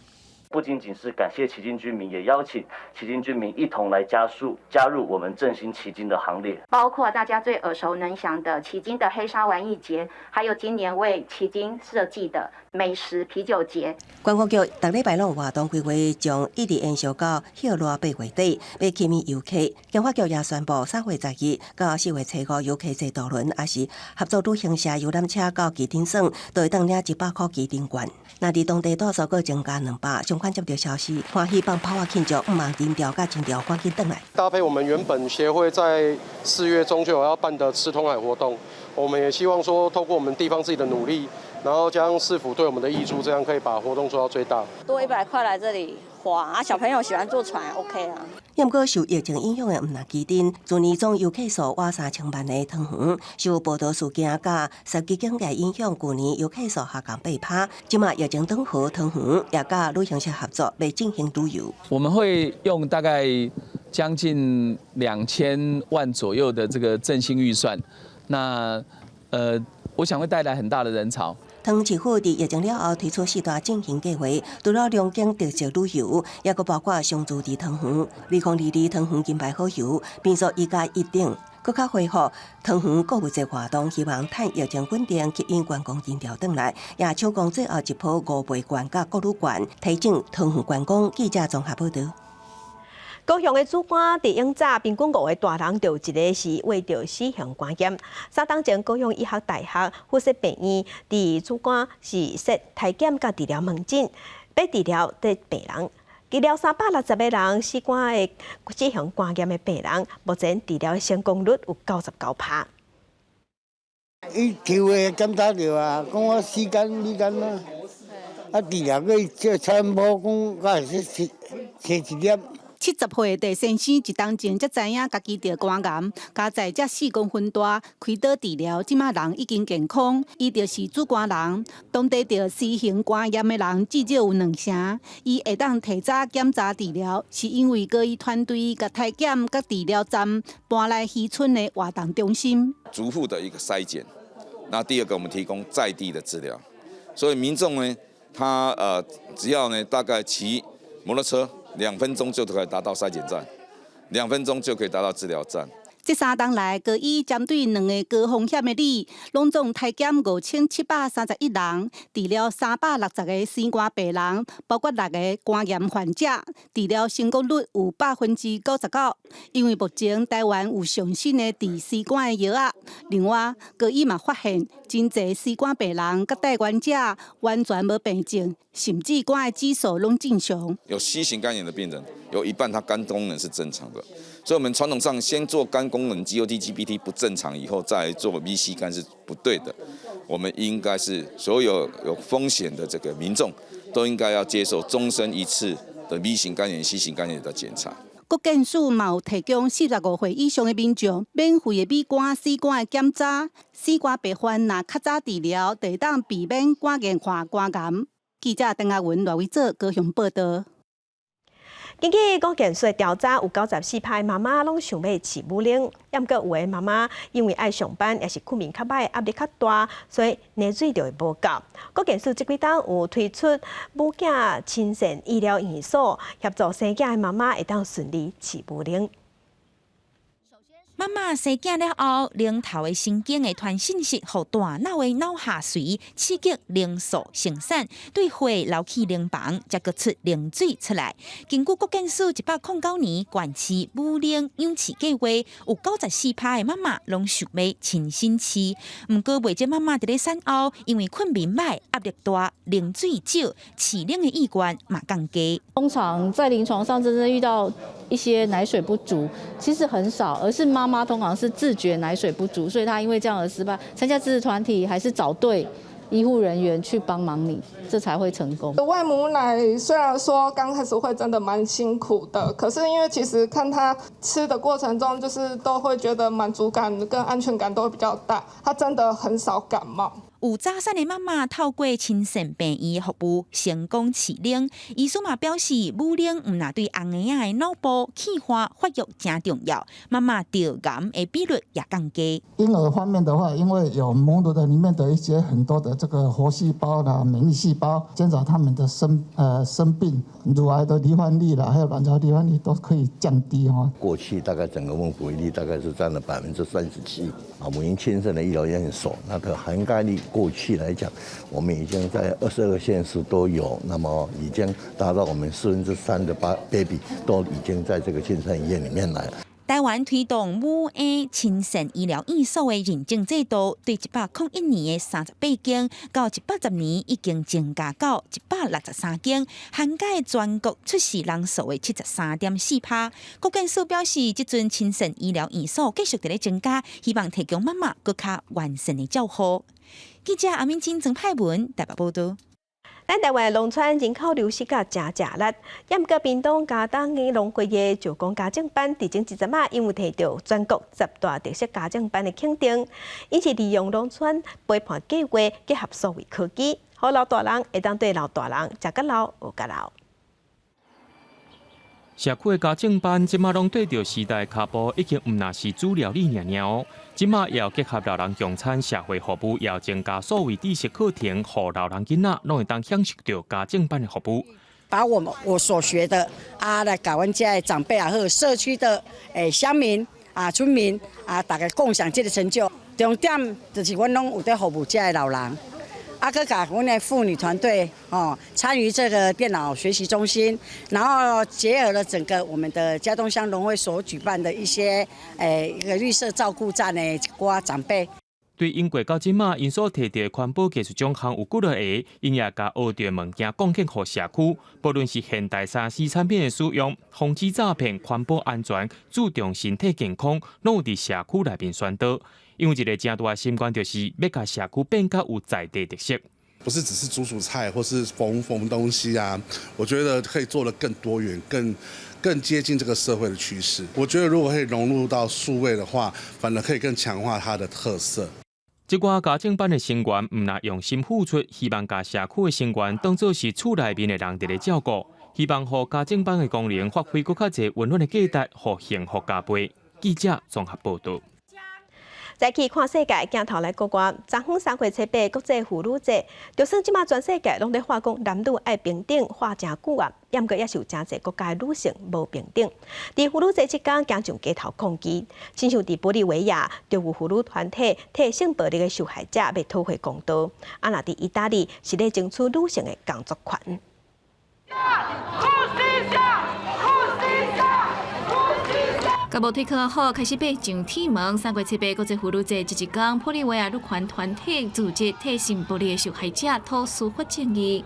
不僅僅是感謝旗津居民，也邀請旗津居民一同來加速加入我們振興旗津的行列。包括大家最耳熟能詳的旗津的黑沙玩藝節，還有今年為旗津設計的美食啤酒節。觀光局逐禮拜攏有活動規劃，將一直延續到歇熱8月底，欲吸引遊客。經發局也宣布，3月12到4月初5，遊客坐渡輪，抑是合作旅行社遊覽車到旗津耍，就會當領100箍旗津券。若佇當地住宿閣增加200，相關接到消息，歡喜放炮仔慶祝，向望人潮佮情調趕緊轉來。搭配我們原本協會在4月中就有要辦的吃通海活動，我們也希望說透過我們地方自己的努力，然後加上市府對我們的挹注，這樣可以把活動做到最大。多100塊來這裡花啊，小朋友喜歡坐船，OK 啊。毋過受疫情影響的毋但旗津，去年總遊客數倚3000萬的湯圓，受報道事件佮十級警戒影響，舊年遊客數下降8%。這馬疫情轉好，湯圓也佮旅行社合作，欲進行旅遊。我們會用大概將近2000萬左右的這個振興預算，那我想會帶來很大的人潮。湯市府佇疫情了後推出四大振興計劃，除了龍井特色旅遊，抑閣包括商住佇湯圓、2022湯圓金牌好遊、民宿1+1等，閣較恢復湯圓購物節活動，希望趁疫情穩定，吸引觀光人潮轉來，也搶攻最後一波五倍券佮國旅券，提振湯圓觀光。記者綜合報導。高雄的梓官佇永早平均五個大人就有一个是罹著 C 型肝炎。3冬前，高雄醫學大學附設病院佇梓官是設篩檢佮治療門診，欲治療的病人，治療360個人死肝的 C 型肝炎的病人，目前治療的成功率有99%。伊抽血檢查著啊，講我 C 肝 B 肝啊，啊治療過這超音波講，敢會使生一粒。70歲的鄭先生一冬前才知影家己著肝癌，佳哉才4公分大，開刀治療，這馬人已經健康。伊就是梓官人，當地著 C 型肝炎的人至少有兩成。伊會當提早檢查治療，是因為高醫團隊共篩檢佮治療站搬來漁村的活動中心。逐戶的一個篩檢，那第二個我們提供在地的治療，所以民眾呢，他只要呢大概騎摩托車，2分鐘就可以達到篩檢站，2分鐘就可以達到治療站。這3冬來，高醫針對兩个高風險的里，攏總篩檢5731人，治療360個 C 肝病人，包括六个肝炎患者，治療成功率有99%。因為目前台灣有上新的治 C 肝的藥仔，另外高醫嘛發現，真濟 C 肝病人佮帶原者完全無病症，甚至肝的指數攏正常。有 C 型肝炎的病人，有一半他肝功能是正常的，所以我們傳統上先做肝功能 GOT、GPT 不正常以後再做 VC 肝是不對的。我們應該是所有有風險的這個民眾，都應該要接受終身一次的 V 型肝炎、C 型肝炎的檢查。國健署嘛有提供45歲以上的民眾免費的 B 肝、C 肝的檢查，C 肝病患若較早治療，就會當避免肝硬化、肝癌。記者鄧亞文、賴偉哲高雄報導。根據國健署調查，有94%的媽媽攏想欲飼母奶，毋過有的媽媽因為愛上班，抑是睏眠較䆀，壓力較大，所以奶水就會無夠。國健署這幾冬有推出母囝親善醫療院所，協助生囝的媽媽會當順利飼母奶。媽媽生囝了後，奶頭的神經會傳信息予大腦的腦下垂，刺激奶素生產，對血流去奶房，才閣出奶水出來。根據國健署109年管飼母奶養飼計劃，有94%的媽媽攏想欲親身飼。毋過袂少媽媽佇咧產後，因為睏眠䆀、壓力大、奶水少，飼奶的意願嘛降低。通常在臨床上真正遇到一些奶水不足，其實很少，而是媽媽通常是自覺奶水不足，所以她因為這樣而失敗。參加支持團體還是找對醫護人員去幫忙你，這才會成功。餵母奶雖然說剛開始會真的蠻辛苦的，可是因為其實看他吃的過程中，就是都會覺得滿足感跟安全感都會比較大。他真的很少感冒。有早產的媽媽透過親善病院服務成功飼奶，醫師嘛表示，母奶毋但對甕嬰仔的腦部氣化發育誠重要，媽媽得癌的比率也降低。嬰兒方面的話，因為有母乳的裡面的一些很多的這個活細胞啦、免疫細胞，減少他們的生病、乳癌的罹患率啦，還有卵巢罹患率都可以降低哈。過去大概整個母嬰比例大概是佔了37%啊，母嬰親善的醫療院所，那個涵蓋率過去來講，我們已經在22個縣市都有，那麼已經達到我們3/4的 baby 都已經在這個親善醫院裡面來了。台灣推動母嬰親善醫療院所的認證制度，對101年的38間，到110年已經增加到163間，涵蓋全國出世人數的73.4%。國健署表示，這陣親善醫療院所繼續佇咧增加，希望提供媽媽閣較完善的照護。記者阿敏清、曾派文台北報道。咱台灣農村人口流失甲誠吃力，毋過屏東佳冬的農會的石岡家政班，佇前一陣仔因有提著全國十大特色家政班的肯定，𪜶是利用農村陪伴計劃結合數位科技，予老大人會當對老大人食較老學較老。社區的家政班這馬攏綴著時代跤步，已經毋但是煮料理爾爾哦，這馬也有結合老人共餐、社會服務，也有增加數位知識課程，予老人囡仔攏會當享受著家政班的服務。把我們我所學的啊，來共阮遮的長輩也好，社區的誒鄉民啊、村民啊，大家共享這個成就。重點就是阮攏有佇服務遮的老人。啊，閣共阮的婦女團隊哦，參與這個電腦學習中心，然後結合了整個我們的佳冬鄉農會所舉辦的一些一個綠色照顧站的一寡長輩。對英國到這馬，𪜶所提著的環保技術獎項有幾落個，𪜶也共學著的物件貢獻予社區。無論是現代3C 產品的使用、防止詐騙、環保安全、注重身體健康，攏有佇社區內面宣導。因為一个誠大的心願，就是欲共社區變較有在地特色。不是只是煮煮菜或是縫縫東西啊，我覺得可以做得更多元、更接近這個社會的趨勢。我覺得如果可以融入到數位的話，反而可以更強化它的特色。這寡家政班的成員毋但用心付出，希望共社區的成員當做是厝內面的人佇咧照顧，希望予家政班的功能發揮閣較濟溫暖的價值，予幸福加倍。記者綜合報道。再去看世界，鏡頭來國外，昨昏3月7日國際婦女節，就算這馬全世界攏咧喊講男女愛平等，喊誠久啊，毋過也是有誠濟國家的女性無平等。佇婦女節這工，行上街頭抗議，親像佇玻利維亞，就有婦女團體替性暴力的受害者欲討回公道。啊，若佇意大利，是咧爭取女性的工作權。佮無推科好，開始爬上鐵門。3月7日國際婦女節，這一工，玻利維亞女權團體組織替性暴力的受害者討司法正義。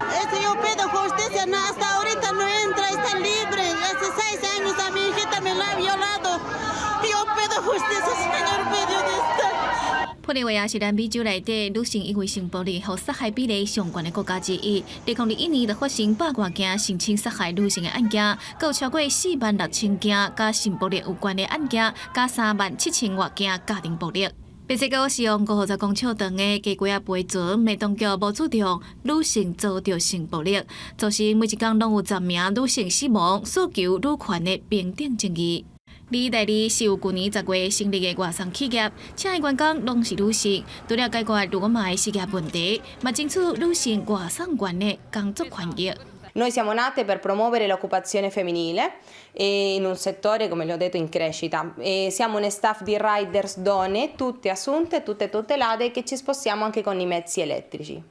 玻利維亞是南美洲內底女性因為性暴力予殺害比例上懸的國家之一。2021年就發生百外件性侵殺害女性的案件，閣有超過46,000件佮性暴力有關的案件，佮37,000外件家庭暴力。墨西哥是用50公尺長的雞胿仔飛船，罵當局無注重女性遭著性暴力，造成每一工攏有10名女性死亡，訴求女權的平等正義。意大利是有舊年10月成立的外送企業，請的員工攏是女性，除了解決羅馬的失業問題，嘛爭取女性外送員的工作權益。 Noi siamo nate per promuovere l'occupazione femminile in un settore, come le ho detto, in crescita. E siamo un staff di riders donne, tutte assunte, tutte tutelate, che ci spostiamo anche con i mezzi elettrici.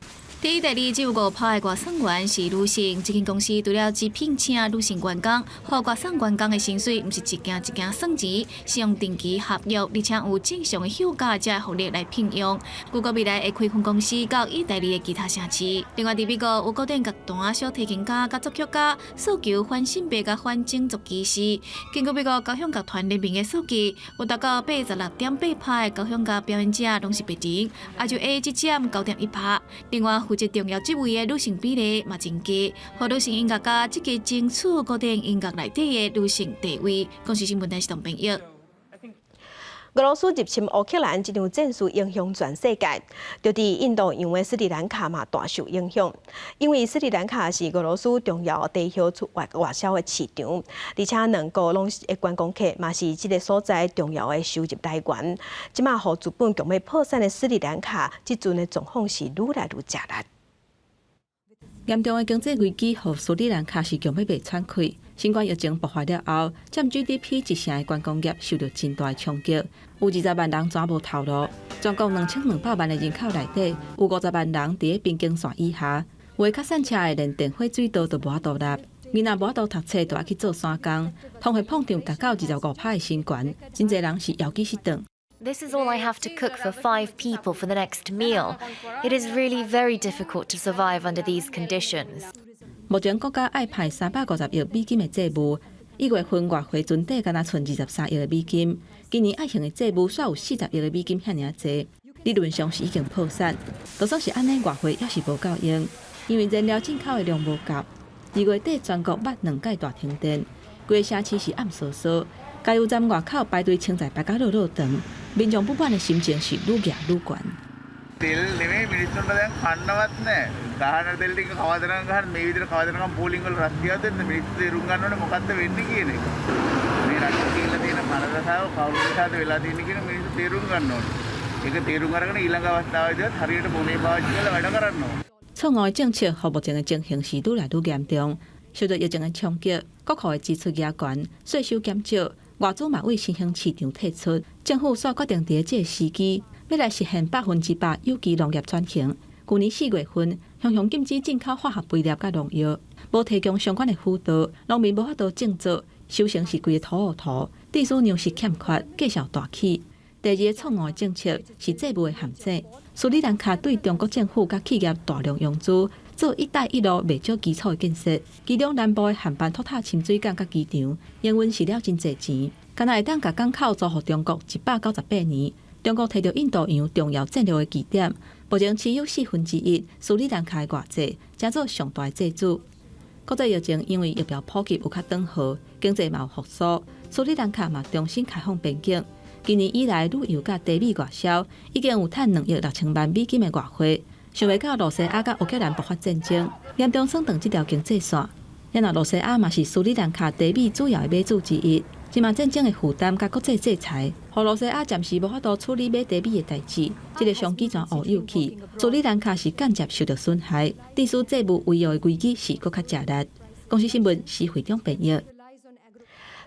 佇意大利只有5%的外送員是女性。這間公司除了只聘請女性員工，予外送員工的薪水毋是一件一件算錢，是用定期合約，而且有正常的休假才會予力來聘用。據講未來會開分公司到意大利的其他城市。另外，佇美國有古典樂團小提琴家佮作曲家訴求反性別佮反種族歧視。根據美國交響樂團聯盟的數據，有達到86.8%的交響樂表演者攏是白人，亞洲裔只佔9.1%。另外，負責重要職位的女性比例嘛真低，予女性音樂家積極爭取古典音樂內底的女性地位。公視新聞台是董編譯。俄羅斯入侵烏克蘭這場戰事影響全世界，就佇印度洋的斯里蘭卡嘛大受影響。因為斯里蘭卡是俄羅斯重要地油出外外銷的市場，而且兩國攏是的觀光客嘛是這个所在重要的收入來源。這馬予資本強欲破產的斯里蘭卡，這陣的狀況是愈來愈吃力。嚴重的經濟危機，予斯里蘭卡是強欲袂喘氣。新冠疫情爆發了後，佔 GDP 1成的觀光業受著真大的衝擊，有20萬人轉無頭路。全國2200萬的人口內底，有50萬人佇咧貧窮線以下。有的較散赤的，連電火水道都無法度獨立，囡仔無法度讀冊，就愛去做山工。通貨膨脹達到25%的新懸，真濟人是枵飢失頓。 This is all I have to cook for five people for the next meal. It is really very difficult to survive under these conditions. 目前國家愛派350億美金的債務，1月份外匯存底敢若賰23億的美金。今年愛還的債務煞有40億的美金遐爾濟。理論上是已經破產。就算是按呢，外匯猶是無夠用，因為燃料進口的量無夠。2月底全國捌兩擺大停電，規个城市是暗嗖嗖，加油站外口排隊穿在排甲落落長，民眾不滿的心情是愈夯愈懸。 තෙල් නෙමෙයි මිනිස්සුන්ට දැන් කන්නවත් නෑ. ගහන තෙල් ටික කවදනම් ගහන මේ විදිහට කවදනම් පෝලිං වල රස්තියාදු වෙන්න මිනිස්සු තේරුම් ගන්න ඕනේ මොකද්ද වෙන්නේ කියන එක. මේ රටේ කියලා තියෙන කරදරාව කවුරු නිසාද වෙලා තියෙන්නේ කියන මිනිස්සු තේරුම් ගන්න ඕනේ. ඒක තේරුම් අරගෙන ඊළඟ අවස්ථාවේදීවත් හරියට මොනේ පාවිච්චි කරලා වැඩ කරන්න ඕනේ. 錯誤的政策，予目前的情形是愈來愈嚴重。受到疫情的衝擊，國庫的支出加懸，稅收減少，外資嘛為新興市場退出。政府煞決定佇這个時機，欲來實現100%有機農業轉型。舊年4月份，雄雄禁止進口化學肥料佮農藥，無提供相關的輔導，農民無法度種作，收成是規个塗烏塗，致使糧食欠缺，價數大起。第二个錯誤的政策是債務的陷阱。斯里蘭卡對中國政府佮企業大量融資，做“一帶一路”袂少基礎的建設，其中南部的漢班托塔深水港佮機場，營運蝕了真濟錢，敢若會當共港口租予中國198年。中國提著印度洋重要戰略的基點，目前持有1/4斯里蘭卡的外債，成做上大的債主。國際疫情因為疫苗普及有較轉好，經濟嘛有復甦，斯里蘭卡嘛重新開放邊境。今年以來，旅遊佮茶米外銷已經有趁2億6千萬美金的外匯。想袂到羅西亞佮烏克蘭爆發戰爭，嚴重損斷這條經濟線。然後羅西亞嘛是斯里蘭卡茶米主要的買主之一，這馬戰爭的負擔佮國際制裁，予羅西亞暫時無法度處理買茶米的代誌，這个商機全烏有去。斯里蘭卡是間接受到損害，致使債務違約的危機是閣較食力。公視新聞施惠中編譯。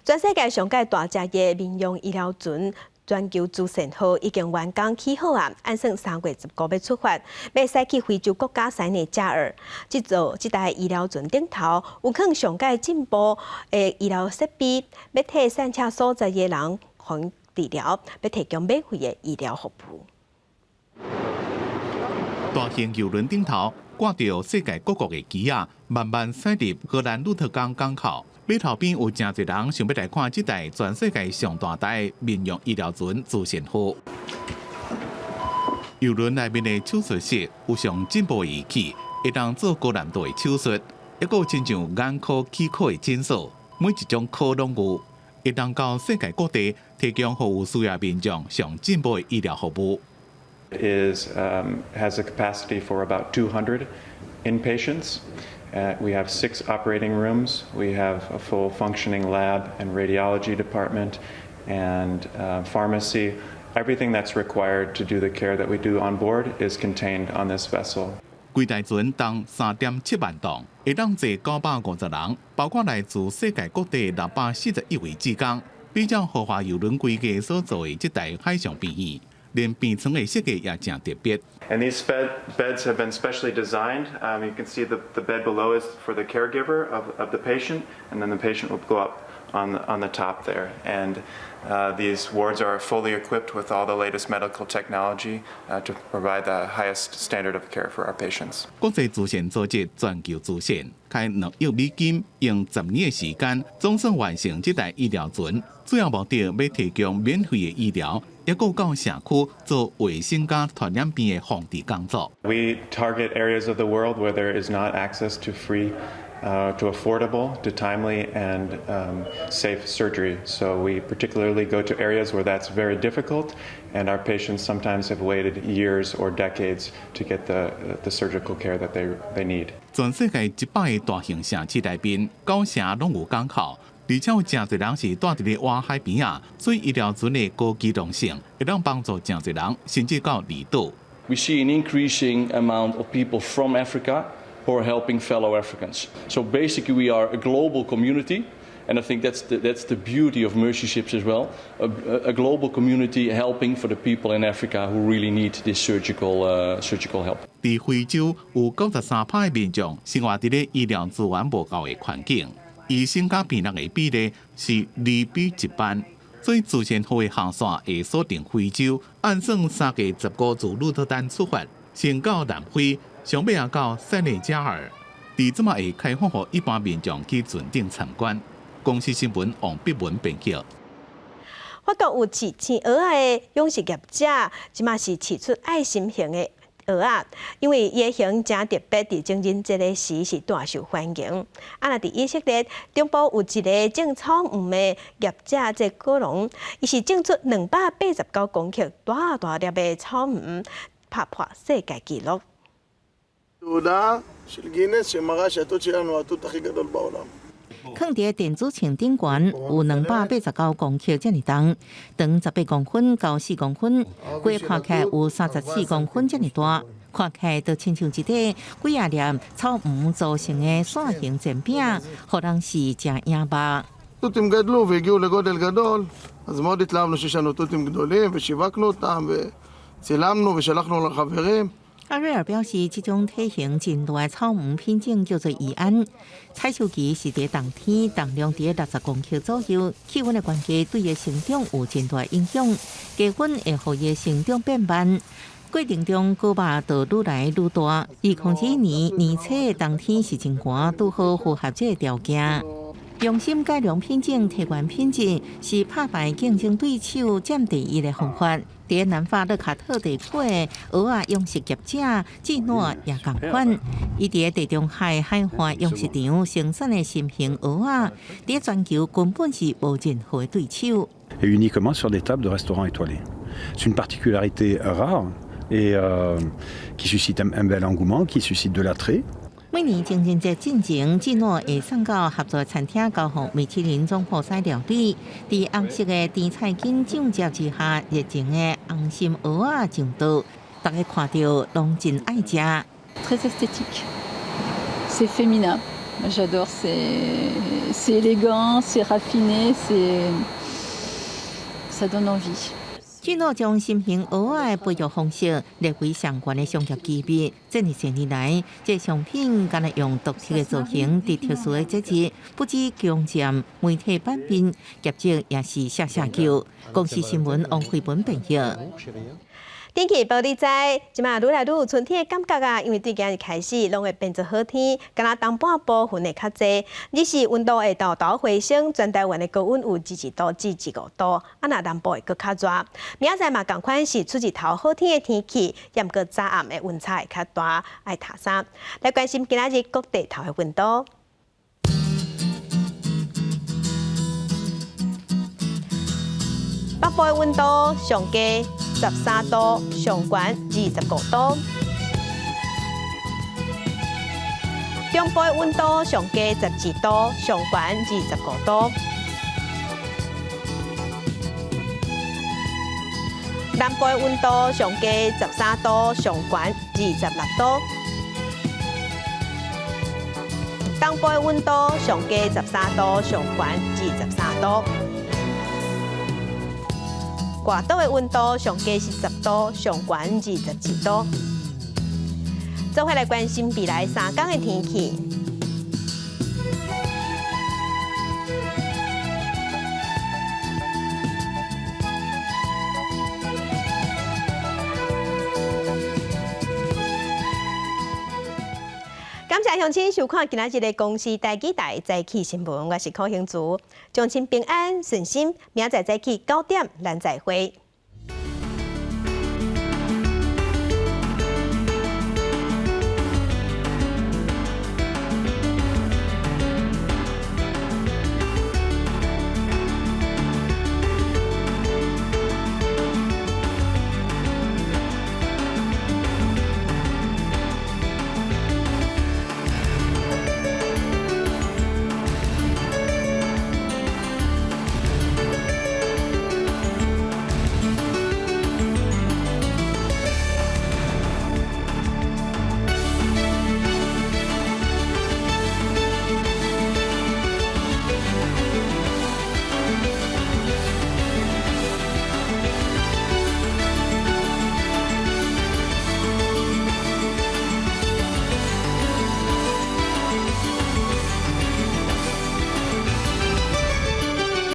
全世界上蓋大隻的民用醫療船全球慈善號已經完工起好啊，按算3月15欲出發，欲駛去非洲國家塞內加爾。這座這台醫療船頂頭有放上蓋進步的醫療設備，欲替散赤所在的人予治療，欲提供免費的醫療服務。大型郵輪頂頭掛著世界各國的旗仔，慢慢駛入荷蘭鹿特港港口。碼頭邊有誠濟人想欲來看這台全世界上大台民用醫療船慈善號。郵輪內面的手術室有上進步的儀器，會當做高難度的手術，抑閣有親像眼科、齒科的診所，每一種科攏有，會當到世界各地提供予有需要民眾上進步的醫療服務。 Is has a capacity for about 200 inpatients. We have six operating rooms. We have a full functioning lab and radiology department and pharmacy. Everything that's required to do the care that we do on board is contained on this vessel. 規台船重3.7萬噸，會當坐950人，包括來自世界各地641位志工。比照豪華郵輪規格所做的這台海上病院，連病床的設計也誠特別。 And these beds have been specially designed. You can see the bed below is for the caregiver of the patient, and then the patient will go up on the top there. And these wards are fully equipped with all the latest medical technology to provide the highest standard of care for our patients. 國際慈善組織全球慈善開2億美金，用10年的時間，總算完成這台醫療船。主要目的欲提供免費的醫療，抑閣到社區做衛生佮傳染病的防治工作。 We target areas of the world where there is not access to free, to affordable, to timely and safe surgery. So we particularly go to areas where that's very difficult, and our patients sometimes have waited years or decades to get the surgical care that they need. 全世界100個大型城市內面，九成攏有港口，而且有誠濟人是蹛佇咧外海邊仔，所以醫療船的高機動性會當幫助誠濟人，甚至到離島。 We see an increasing amount of people from Africa who are helping fellow Africans. So basically, we are a global community, and I think that's the beauty of Mercy Ships as well. A global community helping for the people in Africa who really need this surgical help. 佇非洲有93%的民眾生活佇咧醫療資源無夠的環境，醫生佮病人的比例是2比1萬，所以慈善號的航線會鎖定非洲，按算3月15自鹿特丹出發，先到南非，上尾仔到塞內加爾，佇這馬會開放予一般民眾去船頂參觀。公視新聞黃碧文編輯。法國有飼青蚵仔的養殖業者，這馬是飼出愛心型的蚵仔，因為伊的形誠特別，佇情人節的時是大受歡迎。啊，若佇以色列中部有一个種草莓的業者，這果農，伊是種出289公克大大粒的草莓，拍破世界紀錄。囥佇電子秤頂懸有289公克遮爾重，長18公分到4公分，規看起來有34公分遮爾大，看起來就親像一塊幾仔粒草莓組成的扇形煎餅，予人是誠眼目。 התותים גדלו והגיעו לגודל גדול, אז מאוד התלהבנו שיש לנו תותים גדולים ושיווקנו אותם וצילמנו ושלחנו לחברים. 阿瑞爾表示，這種體型真大的草莓品種叫做宜安，採收期是佇冬天，重量佇60公克左右。氣溫的關係對伊成長有真大影響，低溫會予伊成長變慢。過程中果肉就愈來愈大。2021年年初的冬天是真寒，拄好符合這个條件。用心改良品種，提懸品質，是拍敗競爭對手佔第一的方法。佇南法勒卡特地區的蚵仔養殖業者智諾也仝款，伊佇地中海海岸養殖場生產的新型蚵仔，佇全球根本是無任何對手。 Et uniquement sur des tables de restaurants étoilés. C'est une particularité rare et qui suscite un bel engouement, qui suscite de l'attrait. 每年情人節進前，智諾會送到合作餐廳交予米其林總鋪師料理。佇紅色的甜菜根醬汁之下，熱情的紅心蚵仔上桌，大家看著攏真愛食。 Très esthétique, c'est féminin. J'adore, c'est élégant, c'est raffiné, ça donne envie. 智諾將新型蚵仔的培育方式列為相關的商業機密。這二十年來，這商品敢若用獨特的造型，佇特殊的節日，不止強佔媒體版面，業績也是嚇嚇叫。公視新聞王慧文編譯。天氣報你知，這馬愈來愈有春天的感覺啊！因為對今日開始，攏會變做好天，敢若東半部雲會較濟，日時溫度會沓沓回升，全台灣的高溫有22度至25度，啊，若南部會閣較熱。明仔載嘛仝款是出日頭好天的天氣，毋過早暗的溫差會較大，愛疊衫。來關心今仔日各地頭的溫度。北部的溫度上低13度，上懸25度。中部的溫度上低12度，上懸25度。南部的溫度上低13度，上懸26度。東部的溫度上低13度，上懸23度。外島的溫度上低是10度，上懸22度。做伙來關心未來3天的天氣。感謝鄉親收看今仔日的公視台語台早起新聞，我是柯興竹，將親平安順心，明仔載早起9點咱再會。